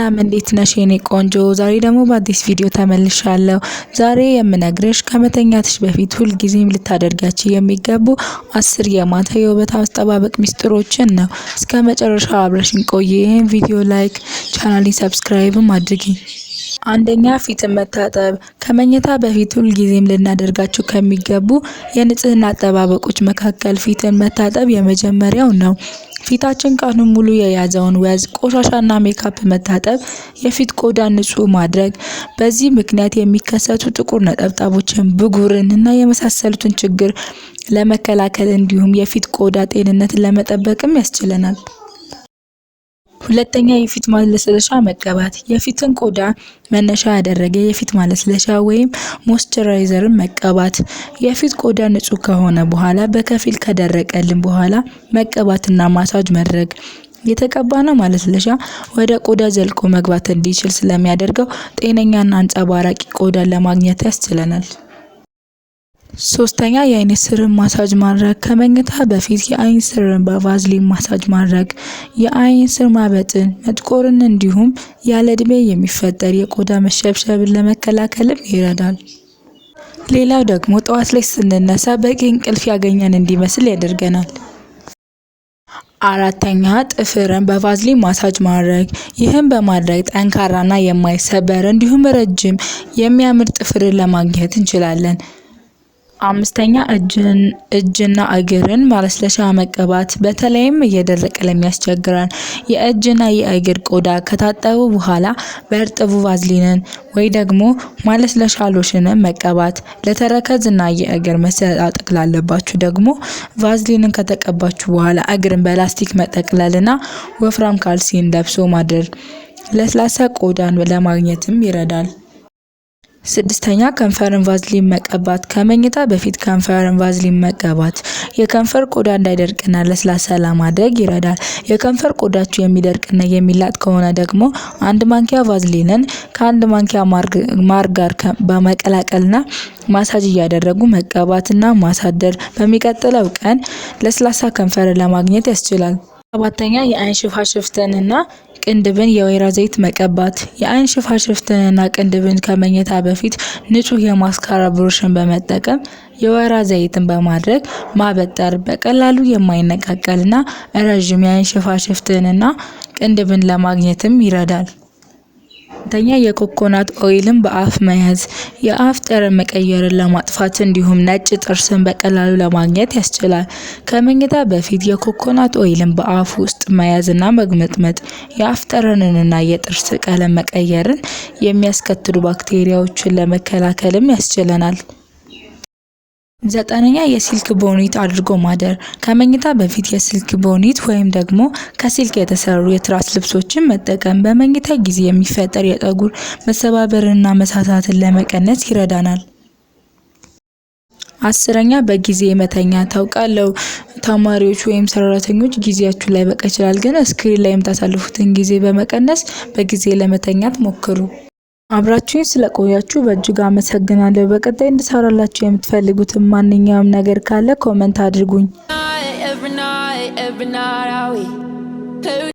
ሰላም፣ እንዴት ነሽ የኔ ቆንጆ? ዛሬ ደግሞ በአዲስ ቪዲዮ ተመልሻለሁ። ዛሬ የምነግርሽ ከመተኛትሽ በፊት ሁልጊዜም ልታደርጊያቸው የሚገቡ 10 የማታ የውበት አጠባበቅ ሚስጥሮችን ነው። እስከ መጨረሻው አብረሽን ቆይ። ይህን ቪዲዮ like፣ ቻናሌን subscribe ም አድርጊ። አንደኛ፣ ፊትን መታጠብ። ከመኝታ በፊት ሁልጊዜም ልናደርጋቸው ከሚገቡ የንጽህና አጠባበቆች መካከል ፊትን መታጠብ የመጀመሪያው ነው። ፊታችን ቀኑን ሙሉ የያዘውን ወዝ፣ ቆሻሻና ሜካፕ መታጠብ የፊት ቆዳ ንጹህ ማድረግ፣ በዚህ ምክንያት የሚከሰቱ ጥቁር ነጠብጣቦችን፣ ብጉርን እና የመሳሰሉትን ችግር ለመከላከል እንዲሁም የፊት ቆዳ ጤንነትን ለመጠበቅም ያስችለናል። ሁለተኛ፣ የፊት ማለስለሻ መቀባት። የፊትን ቆዳ መነሻ ያደረገ የፊት ማለስለሻ ወይም moisturizer ን መቀባት። የፊት ቆዳ ንጹህ ከሆነ በኋላ፣ በከፊል ከደረቀልን በኋላ መቀባትና ማሳጅ ማድረግ የተቀባነው ማለስለሻ ወደ ቆዳ ዘልቆ መግባት እንዲችል ስለሚያደርገው ጤነኛና አንጸባራቂ ቆዳን ለማግኘት ያስችለናል። ሶስተኛ፣ የአይን ስርን ማሳጅ ማድረግ። ከመኝታ በፊት የአይን ስርን በቫዝሊን ማሳጅ ማድረግ የአይን ስር ማበጥን፣ መጥቆርን እንዲሁም ያለ እድሜ የሚፈጠር የቆዳ መሸብሸብን ለመከላከልም ይረዳል። ሌላው ደግሞ ጠዋት ላይ ስንነሳ በቂ እንቅልፍ ያገኘን እንዲመስል ያደርገናል። አራተኛ፣ ጥፍርን በቫዝሊን ማሳጅ ማድረግ። ይህም በማድረግ ጠንካራና የማይሰበር እንዲሁም ረጅም የሚያምር ጥፍርን ለማግኘት እንችላለን። አምስተኛ፣ እጅና እግርን ማለስለሻ መቀባት። በተለይም እየደረቀ ለሚያስቸግረን የእጅና የእግር ቆዳ ከታጠቡ በኋላ በእርጥቡ ቫዝሊንን ወይ ደግሞ ማለስለሻ ሎሽንን መቀባት። ለተረከዝና የእግር መሰነጣጠቅ ላለባችሁ ደግሞ ቫዝሊንን ከተቀባችሁ በኋላ እግርን በላስቲክ መጠቅለልና ወፍራም ካልሲን ለብሶ ማደር ለስላሳ ቆዳን ለማግኘትም ይረዳል። ስድስተኛ፣ ከንፈርን ቫዝሊን መቀባት። ከመኝታ በፊት ከንፈርን ቫዝሊን መቀባት የከንፈር ቆዳ እንዳይደርቅና ለስላሳ ለማድረግ ይረዳል። የከንፈር ቆዳችሁ የሚደርቅና የሚላጥ ከሆነ ደግሞ 1 ማንኪያ ቫዝሊንን ከ1 ማንኪያ ማር ጋር በመቀላቀልና ማሳጅ እያደረጉ መቀባትና ማሳደር በሚቀጥለው ቀን ለስላሳ ከንፈርን ለማግኘት ያስችላል። ሰባተኛ፣ የአይን ሽፋሽፍትንና ቅንድብን የወይራ ዘይት መቀባት። የአይን ሽፋሽፍትንና ቅንድብን ከመኝታ በፊት ንጹህ የማስካራ ብሩሽን በመጠቀም የወይራ ዘይትን በማድረግ ማበጠር በቀላሉ የማይነቃቀልና ረዥም የአይን ሽፋሽፍትንና ቅንድብን ለማግኘትም ይረዳል። ስምንተኛ፣ የ coconut oil ን በአፍ መያዝ። የአፍ ጠረን መቀየርን ለማጥፋት እንዲሁም ነጭ ጥርስን በቀላሉ ለማግኘት ያስችላል። ከመኝታ በፊት የ coconut oil ን በአፍ ውስጥ መያዝና መጉመጥመጥ የአፍ ጠረንንና የጥርስ ቀለም መቀየርን የሚያስከትሉ ባክቴሪያዎችን ለመከላከልም ያስችለናል። ዘጠነኛ፣ የ silk bonnet አድርጎ ማደር። ከመኝታ በፊት የ silk bonnet ወይም ደግሞ ከ silk የተሰሩ የትራስ ልብሶችን መጠቀም በመኝታ ጊዜ የሚፈጠር የፀጉር መሰባበርንና መሳሳትን ለመቀነስ ይረዳናል። 10ኛ፣ በጊዜ መተኛት። ታውቃለሁ፣ ተማሪዎች ወይም ሰራተኞች ጊዜያችሁ ላይበቃ ይችላል፣ ግን screen ላይ የምታሳልፉትን ጊዜ በመቀነስ በጊዜ ለመተኛት ሞክሩ። አብራችሁኝ ስለቆያችሁ በእጅጉ አመሰግናለሁ። በቀጣይ እንድሰራላችሁ የምትፈልጉትን ማንኛውም ነገር ካለ comment አድርጉኝ። Every night, every night I wait.